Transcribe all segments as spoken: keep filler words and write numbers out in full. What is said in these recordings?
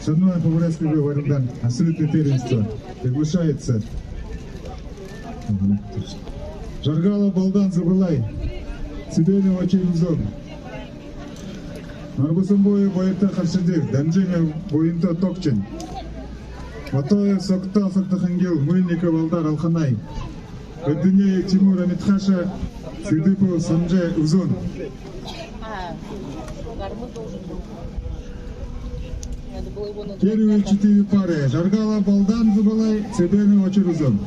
Соревнованиях по бурятскому барилдаан, абсолютное первенство. Приглашается Жаргалов Балдан, Зубалай, Цыбенов Очир — Үзөөн. Нарбасамбуев Баярта — Харшадиг, Данжинов Буянта — Тогшин. Батоев Согто — Согто-Хангил, Мыльников Алдар — Алханай. Эрдынеев Тимур — Амитхаша, Цыдыпов Санжай — Үзөөн. Первые четыре пары. Жаргалов Балдан, Зубалай, Цыбенов Очир — Үзөөн.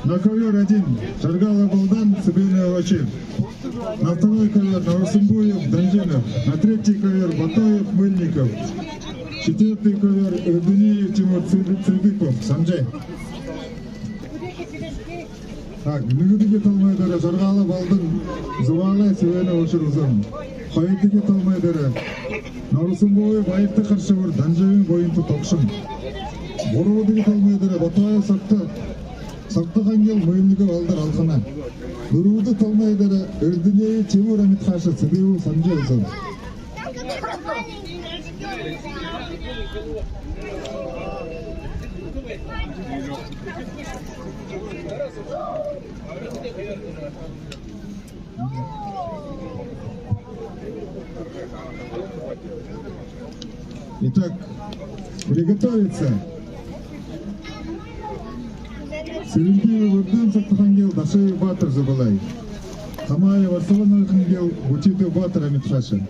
На ковёр один. Жаргалов Балдан, Цыбенов Очир. На второй ковёр Нарбасамбуев, Данжинов. На третий ковёр Батоев, Мыльников. Четвёртый ковёр Эрдынеев Тимур, Цыды-, Цыдыпов Санжай. Так, нэгэдэхи талмай дээрэ Жаргалов Балдан, Зубалай, Цыбенов Очир — Үзөөн. Хоёрдохи талмай дээрэ Нарбасамбуев Баярта — Харшабар, Данжинов Буянта — Тогшин. Гурбадахи талмай дээрэ Батоев Согто, Согто-Хангил, Мыльников Алдар — Алханай. Дүрбэдэхи талмай дээрэ Эрдынеев Тимур — Амитхаша, Цыдыпов Санжай — Үзөөн. Итак, приготовиться. Цырентыев Эрдэм — Согто-Хангил, Дашиев Батор — Зубалай. Хамаев Арсалан — Хангил, Бутитов Батор — Амитхаша.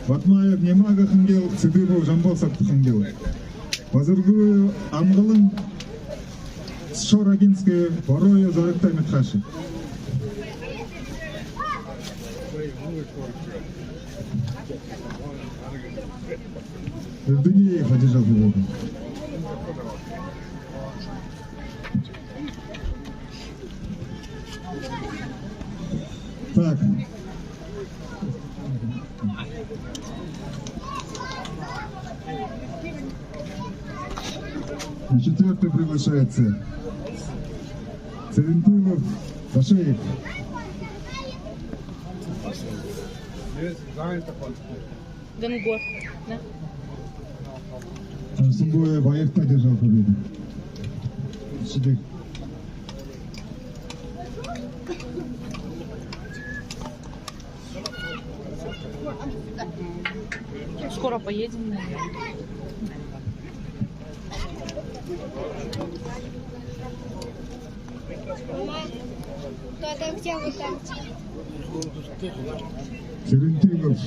Батмаев Нимага — Хангил, Цыдыпов Жамбал — Согто-Хангил. Базаргуев Амгалан — Шорогинская, Бороев Зоригто — Амитхаша. Эрдынеев одержал победу. Так. На четвёртый приглашается Цырентыев Дашиев. Гонго. Да. Нарбасамбуев Баярта одержал победу. Сюда. Скоро поедем, наверное. Тогда где вы там? Цырентыев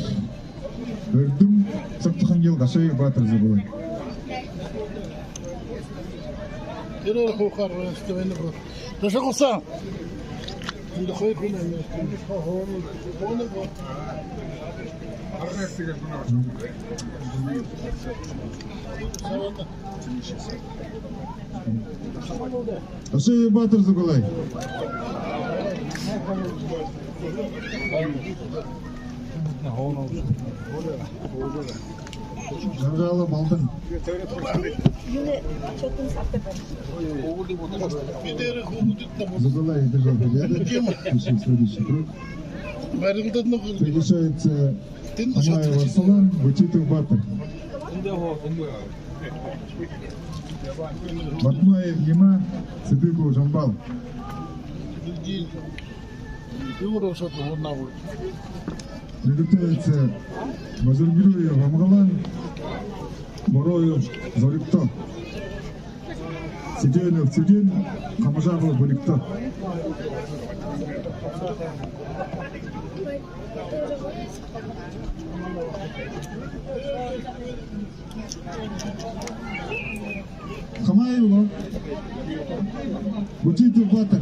Эрдэм — Согто-Хангил, Дашиев Батор — Зубалай. Тэрээр хуухаар байна, стивэнэ бро. Даша хуса. Эндэ хоёр хүн байна. Дашиев Батор — Зубалай. Жаргалов Балдан. Зубалай одержал победу. Пишем следующий круг. Приглашается Хамаев Арсалан, Бутитов Батор. Батмаев Нима, Цыдыпов Жамбал. Приготовиться Базаргуев Амгалан, Бороев Зоригто, Цыденов Цыден, Хамажапов Булигто. Хамаев Улан. Бутитов Батор.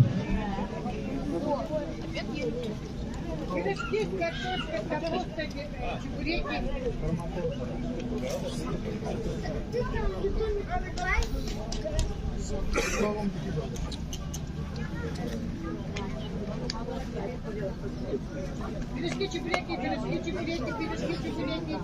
Пирожки, чебуреки, пирожки, чебуреки, пирожки, чебуреки.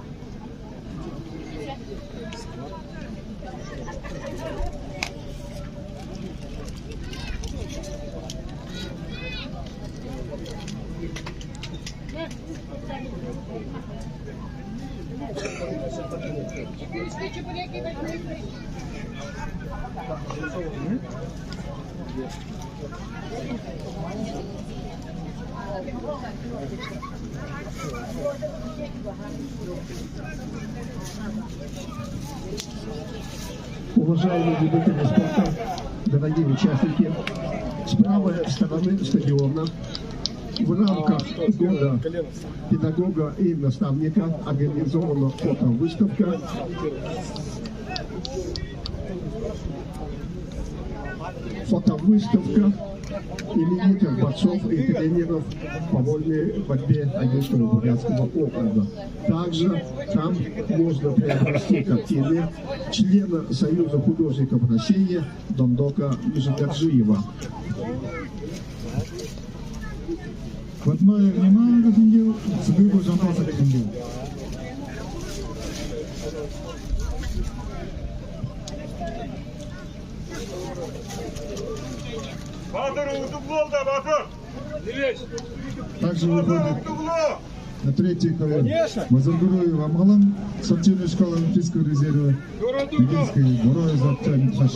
Уважаемые любители спорта, дорогие участники, с правой стороны стадиона в рамках года педагога и наставника организована фотовыставка. Фотовыставка именитых борцов и тренеров по вольной борьбе Агинского бурятского округа. Также там можно приобрести картины члена Союза художников России Дондока Мижигаджиева. Батмаев Ниман гэһэн жэл, Цыбыгов Жамбал гэһэн жэл. Баатар, үдэглөө даа, баатар. Также выходит на третий ковёр Базаргуруев Амгалан, спортивная школа Олимпийского резерва, Агинская, Герой Азовца Митхаш.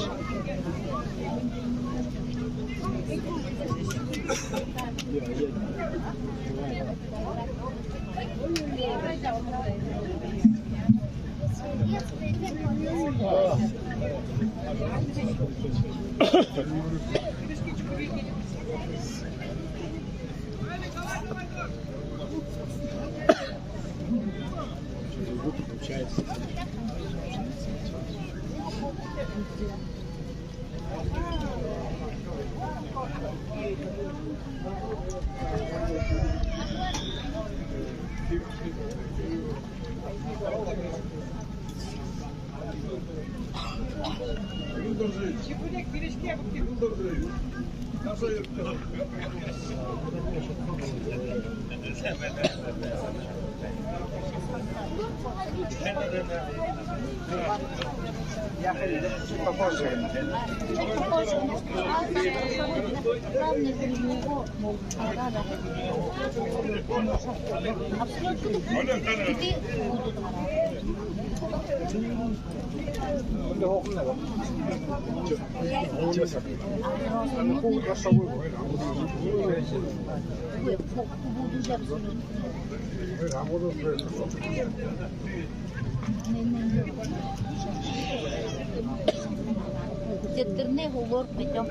Тэдгэрнэ хулуур бэдэн.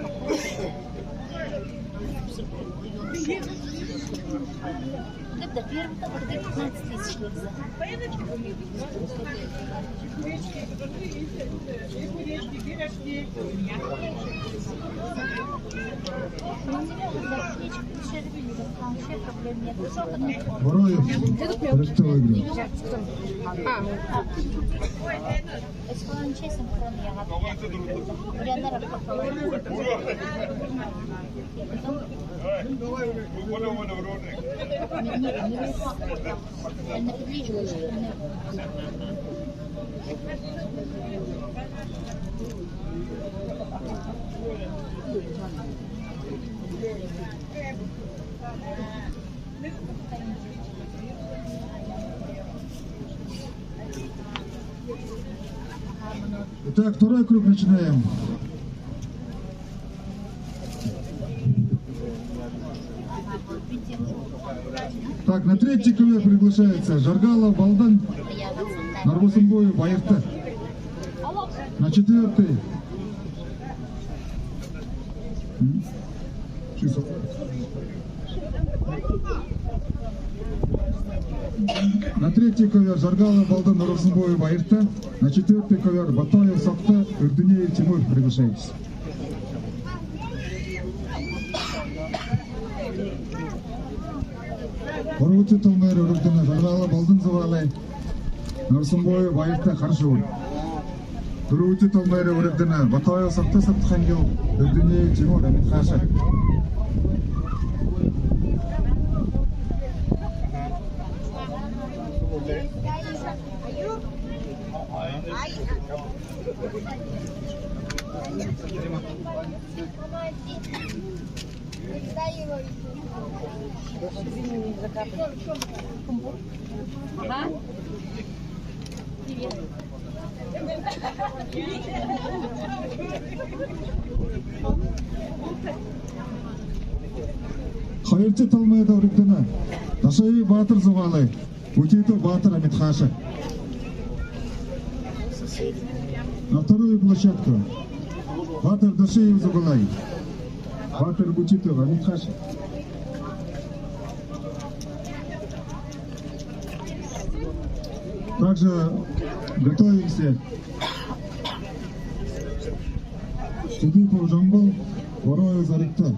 Когда первый, тогда пятнадцать тысяч лет за. Гороев, Ростов играет. Эсхуанче синхрон яагаад? Буряадаар абахабал. Итак, второй круг начинаем. Так, на третий ковёр приглашается Жаргалов Балдан, Нарбасамбуев Баярта. На четвёртый. М? На третий ковёр Жаргалов Балдан, Нарбасамбуев Баярта. На четвёртый ковёр Батоев Сокто, Эрдынеев Тимур приглашается. Гурбадахи талмайра үргэгдэнэ Жаргалов Балдан, Зубаалай, Нарбасамбуев Баярта, Хара-Шэбэр. Дүрбэдэхи талмайра үргэгдэнэ Батоев Сокто, Сагдхангил, Эрдынеев Тимур, Амитхаша. Ага. Привет. Хоёрдохи талмайда уригдана Дашиев Баатар зугаалай, Бутитов Баатар Амитхаша. На вторую площадку. Баатар Дашиев зугаалай, Баатар Бутитов Амитхаша. Также готовимся. Сидипов Жамбал, Вороев Зарикта.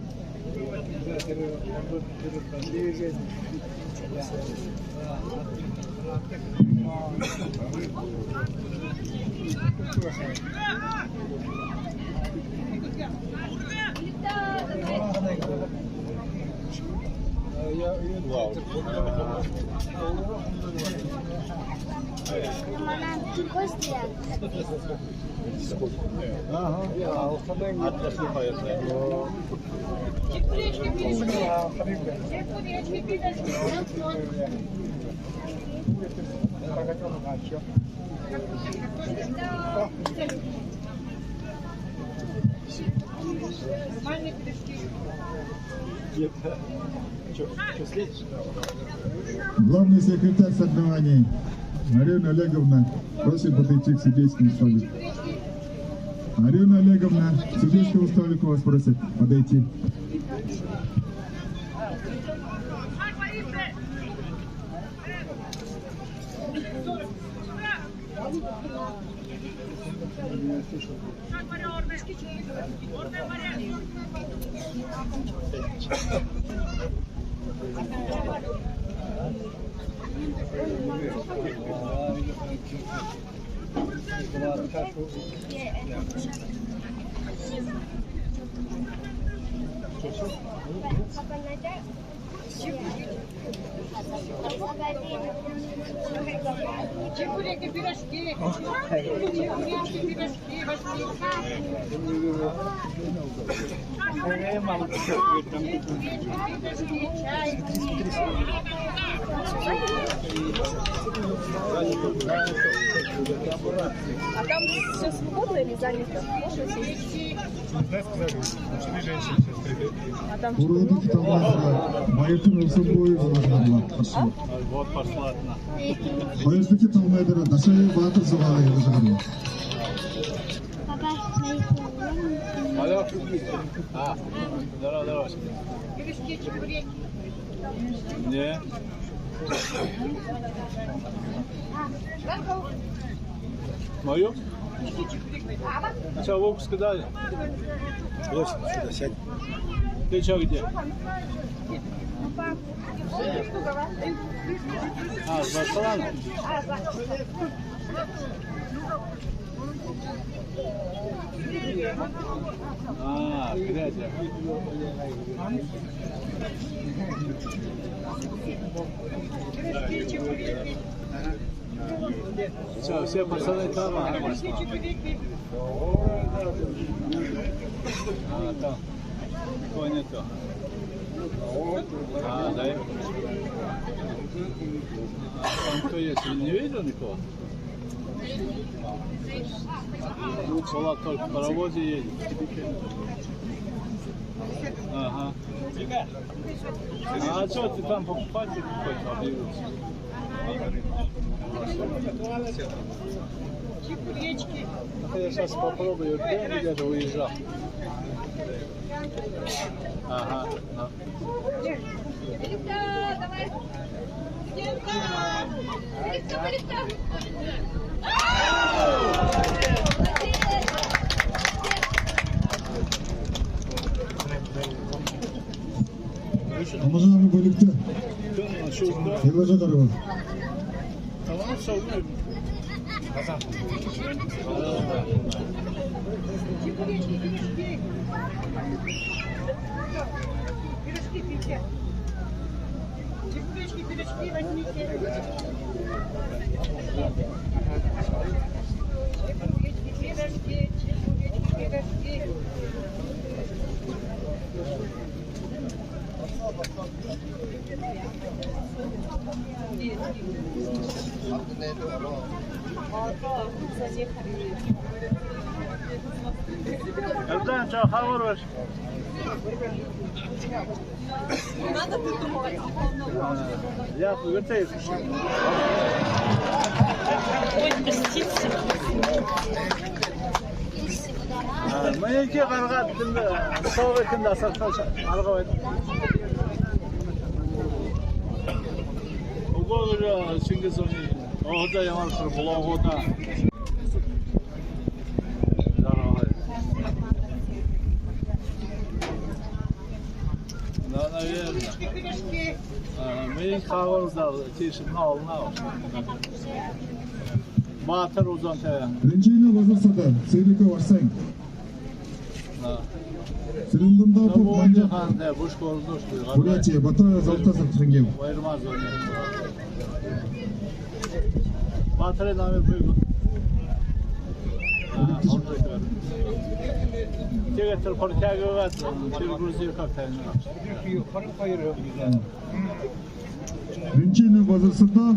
Главный секретарь соревнований Алена Олеговна просит подойти к судейскому столику. Алена Олеговна, к судейскому столику вас просят подойти. Чебуреки, пирожки. Чебуреки, пирожки, возьмите. А там всё свободно или занято? Можно сесть? Ургадахи талмайда Баяртын Улсанбоева зугаалаа. Хорошо. Вот пошла одна. Хоёрдохи талмайда Дашиев Баатар зугаалаа. Алло. А, здорово, здорово. Не. Моё? Всё, выпуск дали. Лось, сюда сядь. Ты чё, где? А, с Барселоны? А, грязь. Всё, все пацаны там, а? А, там. Никого нету. А, да? Там кто есть? Не видел никого? Была только в паровозе едет. Ага. А что ты там покупать, ты какой-то объявился? Чебуречки. Я сейчас попробую, где-то уезжал. Ага, ага. Амажанова Бэлигтэ. Илажа гараба. Тамаша. Пирожки, пирожки. Пирожки, пирожки возьмите. Пирожки, пирожки, пирожки. Эрдэн, чаа, хаагуур бэшэ. Яах, үгытэй. Ой, простите. А, мэдэхэ арга тэндэ, тоогоо тэндэ асархаш арга байна. Үгы, үгы, Чингис. Оо, одоо ямар сар болоо гоо даа. Да, наверное. А, мэдэхэ хаагуур даа, тиишэнь олно. Баатар Узунтай. Ринчинэ Базарсада, Цыбиков Арсен. Цырендендапов Манжап, Бурятия, Батоев Золтой, Сагдхангил. Баатарай номер бии. Тиигээд тэрэ протягиваад, тэрэ грузовикаар тайна. Ринчинэ Базарсада,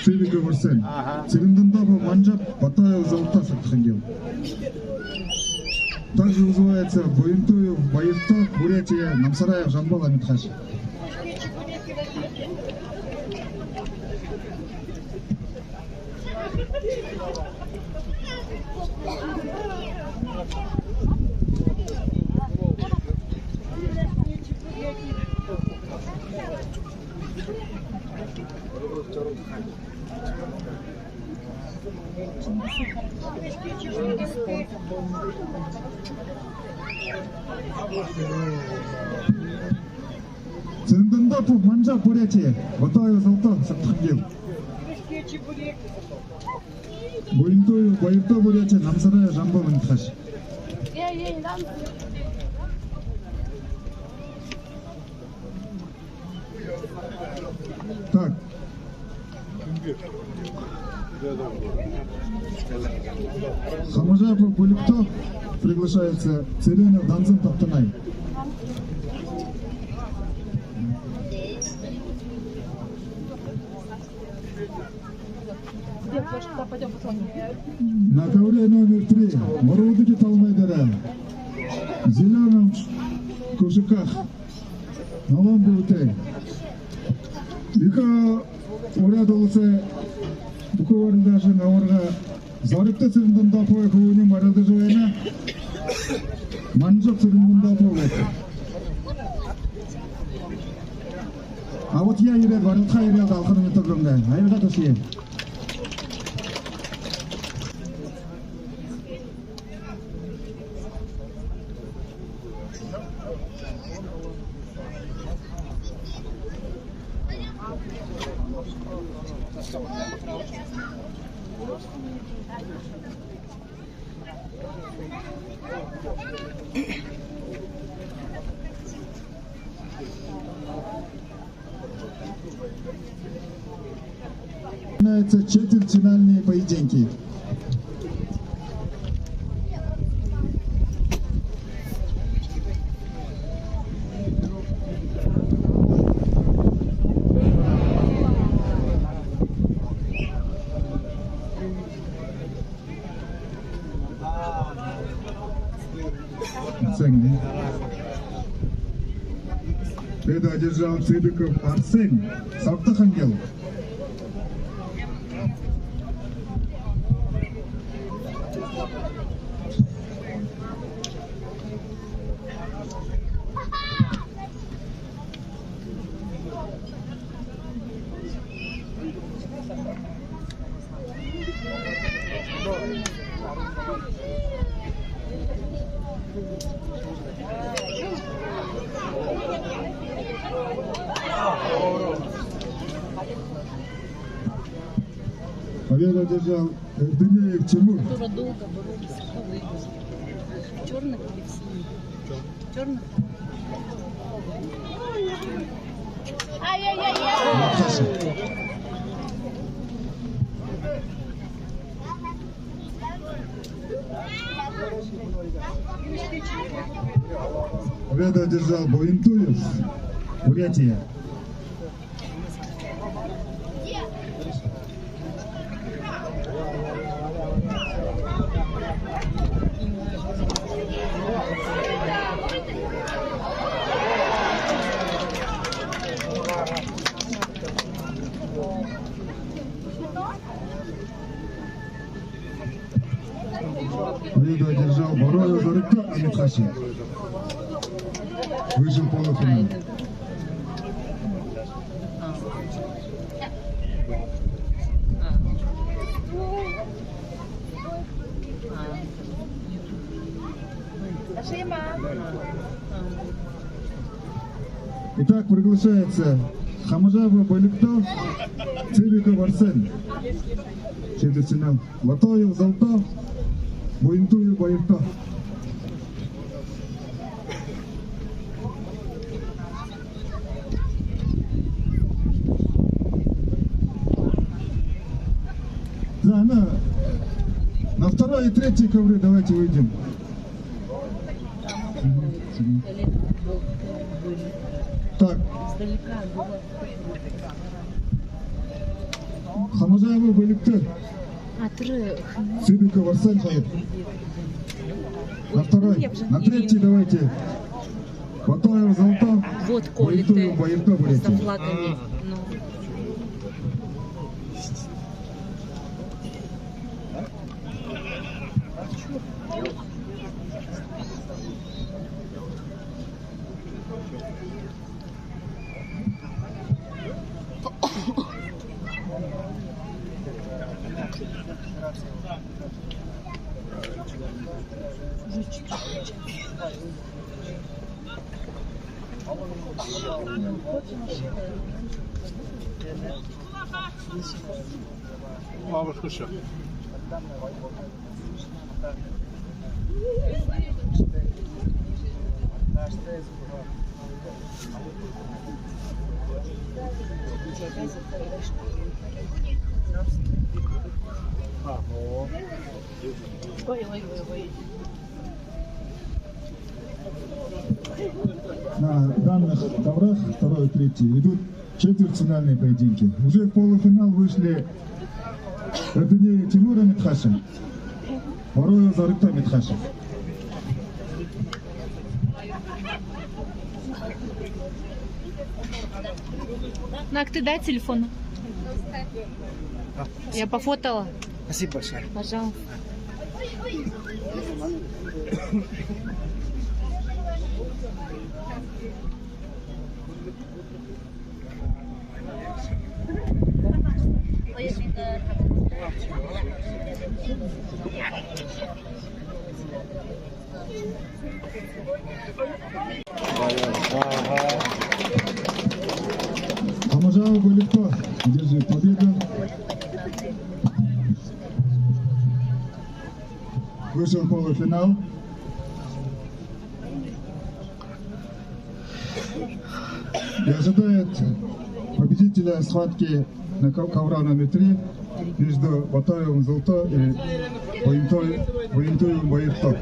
Цыбиков Арсен. Ага. Цырендендапов Манжап, Батоев Золтой, Сагдхангил. Также вызывается Буянтуев Баирто, Бурятия, Намсараев Жамбал, Амитхаш. Цырендендапов Манжап, Бурятия, Батоев Золтой, Сагдхангил. Буянтуев Баирто, Бурятия, Намсараев Жамбал, Амитхаш. Так. Хамажапов Буликто приглашается, Цыренов Данзан, Табтанай. На ковре номер три. Ородой талмай дээрэ, в зелёном кожухах, ногоон бэлэтэй, ехэ Буряад Уласай бүхы барилдаашан абарга Зоригто Цырендендаповай хүбүүниинь барилдажа байна. Манжап Цырендендапов гээд. Абатаяа ерээд, барилдахаа ерээд, алхана нютаг руугаа. Аяга ташая. Начинаются четвертьфинальные поединки. Арсен. Победу одержал Цыбиков Арсен, Сагдхангил. Победу одержал Эрдынеев Тимур. Который долго боролся, кто выиграл. Чёрных или синих? Чёрных. Ай-яй-яй-яй! Победу одержал Буянтуев, Бурятия. Амитхаша. Вышел в полуфинал. Итак, приглашается Хамажаба Баликто, Цыбиков Арсен. Четвертьфинал. Батоев золото, Буянтуев баярта. Да, на, на второй и третий ковры давайте выйдем. Так. Хамажаба Баликто. Цыбиков Арсен хоёр. На второй, на третий давайте. Батоев золото. Вот Коля, Буянтуев баярта, Бурятия. Со флагами. Ну. Бабушка ещё. На данных коврах второй и третий идут четвертьфинальные поединки. Уже в полуфинал вышли Эрдынеев Тимур, Амитхаша. Бороев Зоригто, Амитхаша. Наг, ты дай телефон. Я пофотала. Спасибо большое. Пожалуйста. Хамажаба Баликто одерживает победу. Вышел в полуфинал. И ожидает победителя схватки на ко-, ковра номер три между Батоевым золото и Буянтуевым баярта.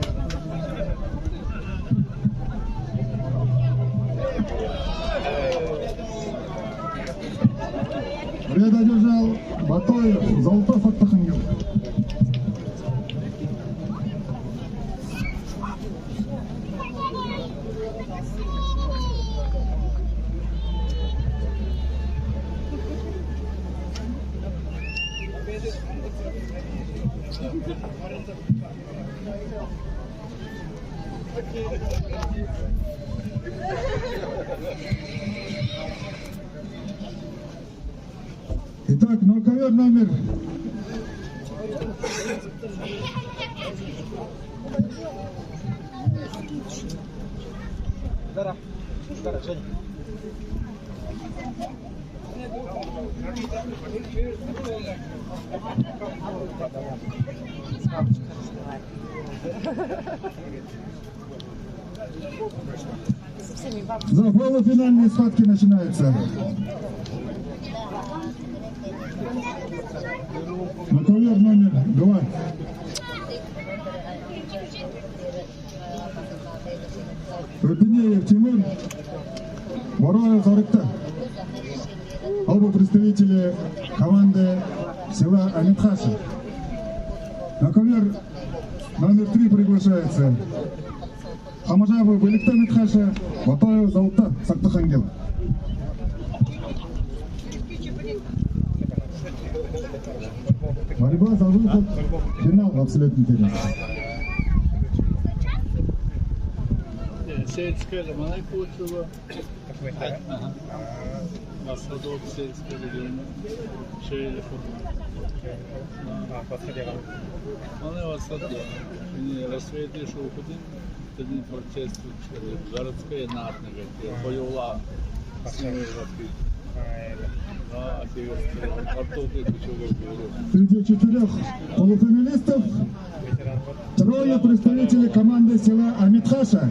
Победу одержал Батоев, золото, сагтахан ангил. Итак, на ковёр номер. За, полуфинальные схватки начинаются. На ковёр номер два. Эрдынеев Тимур, Бороев Зоригто. Оба представители команды села Амитхаша. На ковёр номер три приглашается Хамажаба Баликто, Амитхаша, Батоев золото, сагтахан ангил. Борьба за выход в финал абсолютно интересно. Сельская, манайхи ушула. Аха. Восходок сельская, где-то. Шейлихов. А, Восходок. Манай Восходок. Эни Рассветэй шүүхэдэнь, тэдэнэй творчество, городская наадна гээд, хоюулаа. Среди четырёх полуфиналистов трое представителей команды села Амитхаша.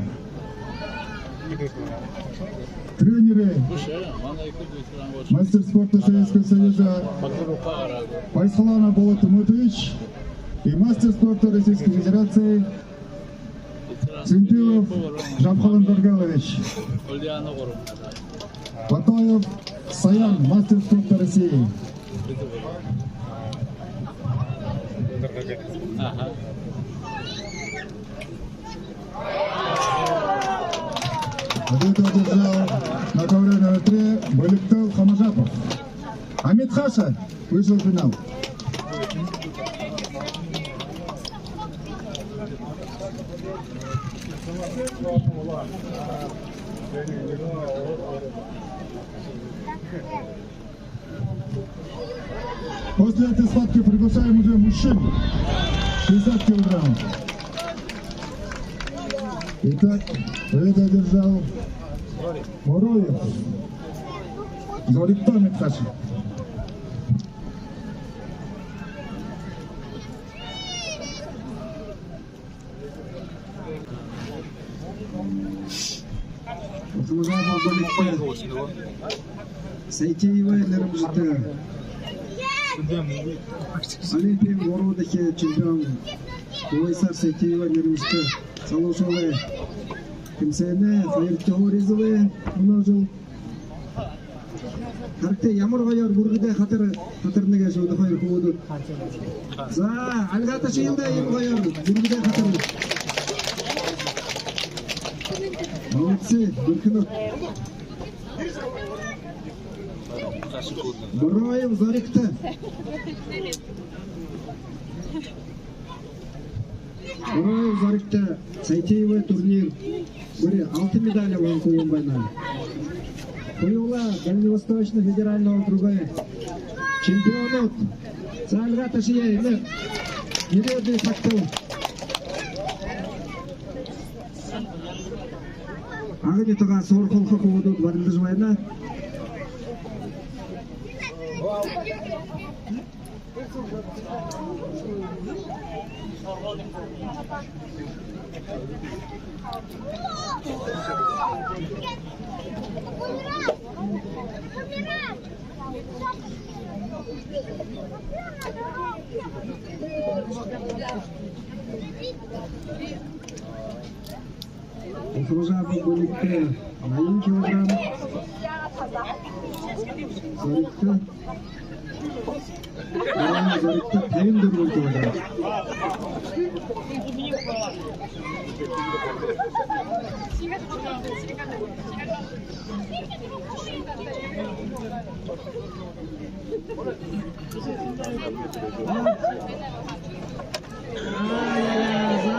Тренеры, мастер спорта Советского Союза Байсхаланов Болот Тумутович и мастер спорта Российской Федерации Центилов Жамхалан Даргалович. Батоев Саян, мастер спорта России. Ага. Победу одержал на ковре номер три Баликтал Хамажапов. Амитхаша вышел в финал. После этой схватки приглашаем уже мужчин. Шестьдесят килограмм. Итак, победу одержал Муруев. Зорикто Амитхаша. Хамажапов Баликта Сайтиевай нэрэмжэтэ Олимпиин гурбадахи чемпион Хувайсар Сайтиевай нэрэмжэтэ залуушуулай тэмсээнэй хоёрдохи һуури эзэлээ мүнөө жэл. Харагты, ямар гоёор бүргэдэй хатар, хатарна гээшэ одоо хоёр хүбүүд. За, альгаа ташая даа, ямар гоёор бүргэдэй хатарна. Молодцы, бэрхэнүүд. Муруев Зорикто. Муруев Зорикто Сайтиевай турнир бүри алта медаль абаһан хүбүүн байна. Хоюулаа Дальневосточный федеральный округой чемпионууд. За, альгаа ташая, энэ ерээдүй сагта Агын нютагаа суурхуулха хүбүүдүүд барилдажа байна. Хамажапов Баликта наян килограмм. Зорикто. Зорикто табин дүрбэн килограмм. Ай-яй-яй, за,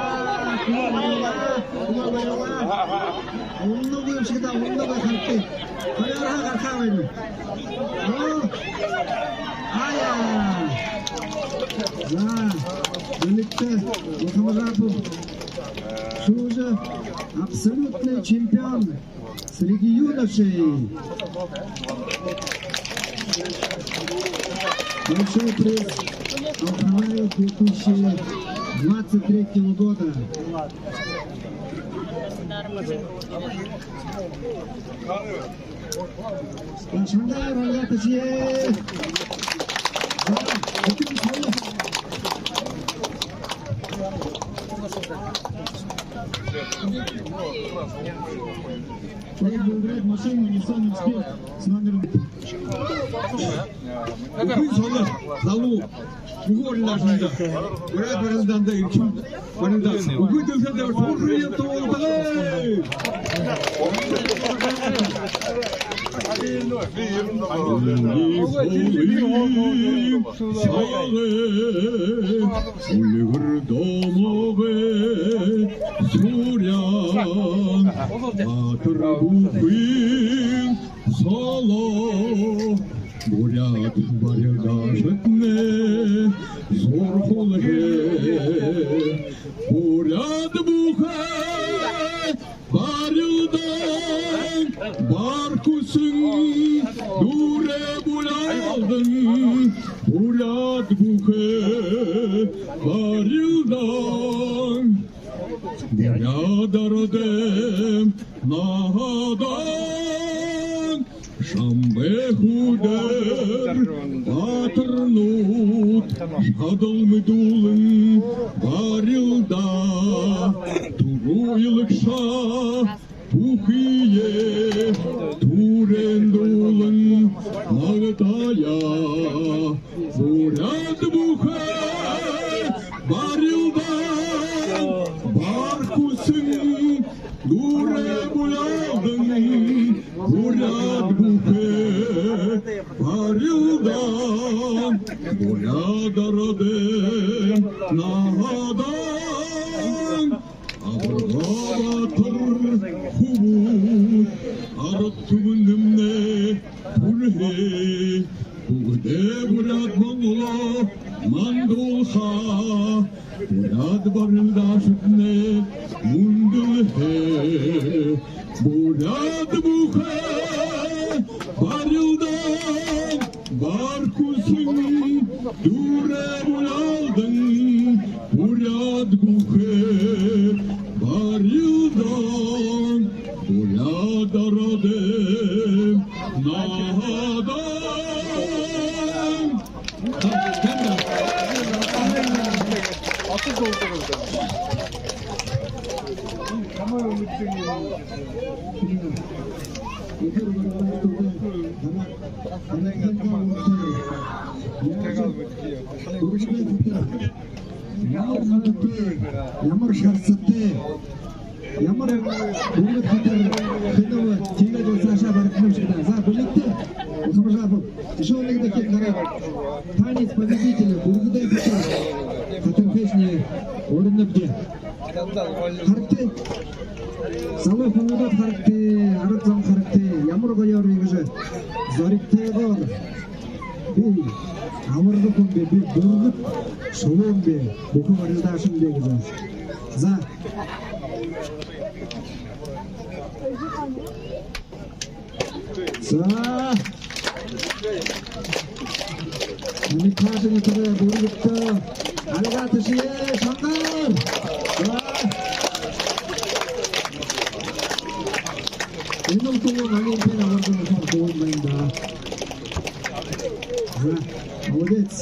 хүбүүн баярлаа, хүбүүн баярлаа. Унаагүй юм шэнги даа, унаагүй, харагты. Хоюулаа гараха байна. Оо. Ай-яй. За, Баликта Хамажапов шүүжэ, абсолютный чемпион среди юношей. Большой приз Алханаев две тысячи двадцать третьего года. Шангаар альгаа ташая. Просьба убрать машину Nissan X пять с номером. Үгы соонь залуу. Үгы урилдаашанда. Урилдаашанда эрхим барилдаа. Үгы дэлхэдэ урилдаашанда. Үхибүүн сагаан үльгэр домогой Суряан баатар бүхын соло. Буряад барилдаашаднай зурхуулһан. Буряад бүхэ барилдаан, бар хүсэн дүүрээ булялдан. Буряад бүхэ барилдаан, буряад арадай наһадаан. Шамбай хүүдэр баатарнууд шадал мэдүүлэн барилдаа. Түрүүлэгшэ бүхые түрээндүүлэн магтая. Буряад бүхэ барилдаан, бар хүсэн дүүрээ булялдан. Буряад бүхэ барилдаан, буряад арадай наһадаан. Абарга баатар хүбүүд арад түмэнэмнай түрэһэн. Бүгэдэ буряад монголоо мандуулха. Буряад барилдаашаднай мүндэлһэн. Буряад бүхэ барилдаан, бар хүсэн дүүрээ булялдан. Буряад бүхэ барилдаан, буряад арадай наһадаан. Ямар нүхэтэй, ямар шарсатай, ямар бүгэдэ хатар хэнэб, тиигээд лэ саашаа баригданаб шэг даа. За, бэлигтэй, Хамажапов. Ещё нэгэ дахин гараад. Танец победителя, бүгэдэ хатар, хатархайшни уринабди. Харагты. Залуу хүнүүд, харагты, арад зон, харагты. Ямар гоёор иигэжэ зоригтойгоор. Би амаргүй хүн бэ, би бүргэд шулуун бэ, бүхэ барилдаашан бэ гэжэ. За. За. Намитаашан тэрэ бүргэдтэ альгаа ташая, шангаар. За. Энэ хүн Олимпиадын амаргүй хүн байна даа. За, молодец.